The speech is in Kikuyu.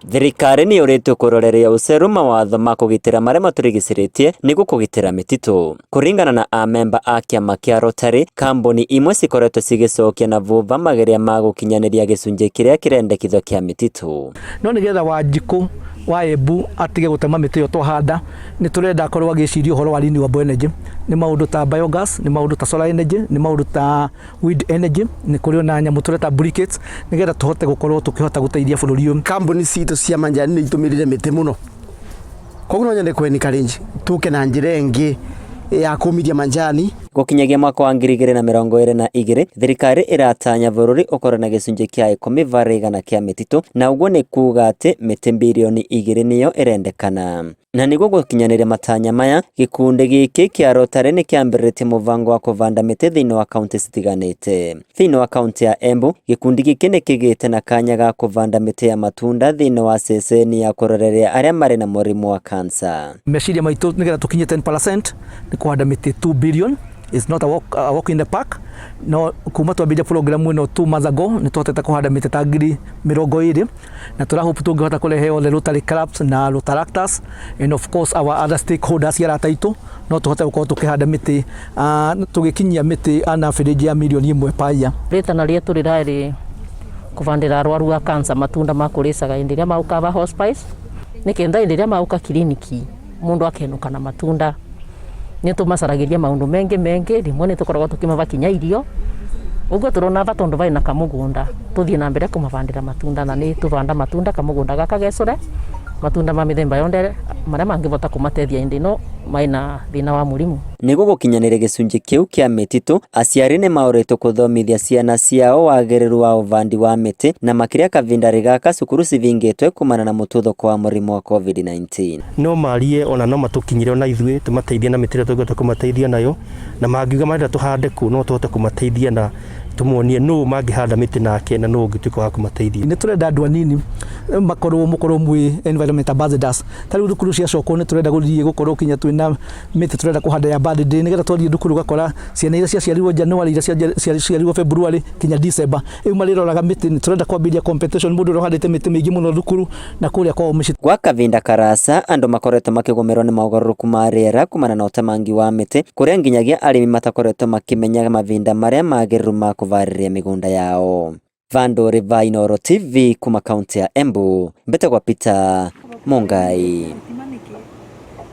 Thirikari nĩ yũrĩtio kũroreria ũceru mawatho ma kũgitĩra marĩa matũrigicĩrĩtie nĩguo kũgitĩra mĩtitũ. Kũringana na amemba a kĩama kĩa Rotary, kambuni imwe cikoretwo cigĩcokia na thutha mageria ma gũkinyanĩria gĩcunjĩ kĩrĩa kĩrendekithio kĩa mĩtitũ. No nĩgetha Wanjikũ wa Embu atige gũtema mĩtĩ ĩyo twahanda, nĩ tũrenda akorwo agĩciria ũhoro wa renewable energy, nĩ maũndũ ta biogas, nĩ maũndũ ta solar energy, nĩ maũndũ ta wind energy, nĩ kũrĩ ona nyamũ tũreta briquettes, nĩgetha tũhote gũkorwo tũkĩhota gũteithia bũrũri ũyũ. Kambuni citũ cia manjani nĩ itũmĩrire mĩtĩ mũno, koguo no nyende kũ encourage tũke na njĩra ĩngĩ ya kũmithia manjani. Gũkinyagia mwaka wa 2022, thirikari ĩratanya bũrũri ũkorwo na gĩcunjĩ kĩa 10% kĩa mĩtitũ na ũguo nĩ kuga atĩ mĩtĩ birioni 2 nĩyo ĩrendekana. Na nĩguo gũkinyanĩria matanya maya, gĩkundi gĩkĩ kĩa Rotary nĩ kĩambĩrĩrĩtie mũbango wa kũbanda mĩtĩ thĩinĩ wa kaunti citiganĩte. Thĩinĩ wa kaunti ya Embu, gĩkundi gĩkĩ nĩ kĩgĩte na kanya ga kũbanda mĩtĩ ya matunda thĩinĩ wa ceceni ya kũroreria arĩa marĩ na mũrimũ wa kansa. Meciria maitũ nĩgetha tũkinye 10% nĩ kũhanda mĩtĩ 2 billion. It's not a walk in the park, no kuma twambĩrĩria program ĩno 2 months ago, nĩ tũhotete kũhanda mĩtĩ ta 20,000, na tũra hope tũngĩhota kũrehe othe Rotary clubs na Rotaractors and of course our other stakeholders, arata aitũ, no tũhote gũkorwo tũkĩhanda mĩtĩ, tũgĩkinyia mĩtĩ an average ya mirioni 1 per year. Rĩtana rĩetu rĩrarĩ kũbandĩra arwaru a cancer matunda ma kũrĩcaga hĩndĩ ĩrĩa mauka va hospice, nĩ kenda hĩndĩ ĩrĩa mauka kiriniki mũndũ akenũka na matunda. Nĩ tũmacaragĩria maũndũ mengĩ mengĩ, rĩmwe nĩ tũkoragwo tũkĩmaba kinya irio ũguo tũrona va tondũ vaĩ na kamũgũnda, tũthiĩ na mbere kũmabandĩra matunda, na nĩ tũbanda matunda kamũgũnda gaka gecũre matunda ma mĩthemba yonthe marĩa mangĩbota kũmatethia hĩndĩ ĩno maĩna thĩna wa mũrimũ. Nĩguo gũkinyanĩria gĩcunjĩ kĩu kĩa mĩtitũ, aciari nĩ maũrĩtwo kũthomithia ciana ciao wagĩrĩru wa ũbandi wa mĩtĩ, na makĩria kavinda gaka cukuru civingĩtwe kumana na mũtuthũko wa mũrimũ wa COVID-19. No marie ona no matũkinyĩre ona ithuĩ tũmateithie na mĩtĩ ĩrĩa tũngĩhota kũmateithia nayo, na mangiuga marenda tũhande kũ, no tũhote kũmateithia na tũmonie nũ mangĩhanda mĩtĩ nake na nũ ũngĩtuĩka wa kũmateithia. Nĩ tũrenda andũ anini makorwo mũkorwo mwĩ environment ambassadors. Ta rĩu thukuru ciacokwo, nĩ tũrenda gũthiĩ gũkorwo kinya twĩna mĩtĩ tũrenda kũhanda ya birthday, nĩgetha twathiĩ thukuru ũgakora ciana iria ciaciarirwo January, iria ciaciarirwo February kinya December, rĩu marĩroraga mĩtĩ. Nĩ tũrenda kwambĩrĩria competition, mũndũ ũrĩa ũhandĩte mĩtĩ mĩingĩ mũno thukuru na kũrĩa kwao mĩciĩ. Gwa kavinda karasa, andũ makoretwo makĩgũmĩrwo nĩ mogarũrũku ma rĩera kumana na ũtemangi wa mĩtĩ, kũrĩa nginyagia arĩmi matakoretwo makĩmenya mavinda marĩa magĩrĩru ma kũvarĩria mĩgũnda yao. Vandũ va Inooro TV kuma kaunti ya Embu, mbĩtagwo Peter Mungai.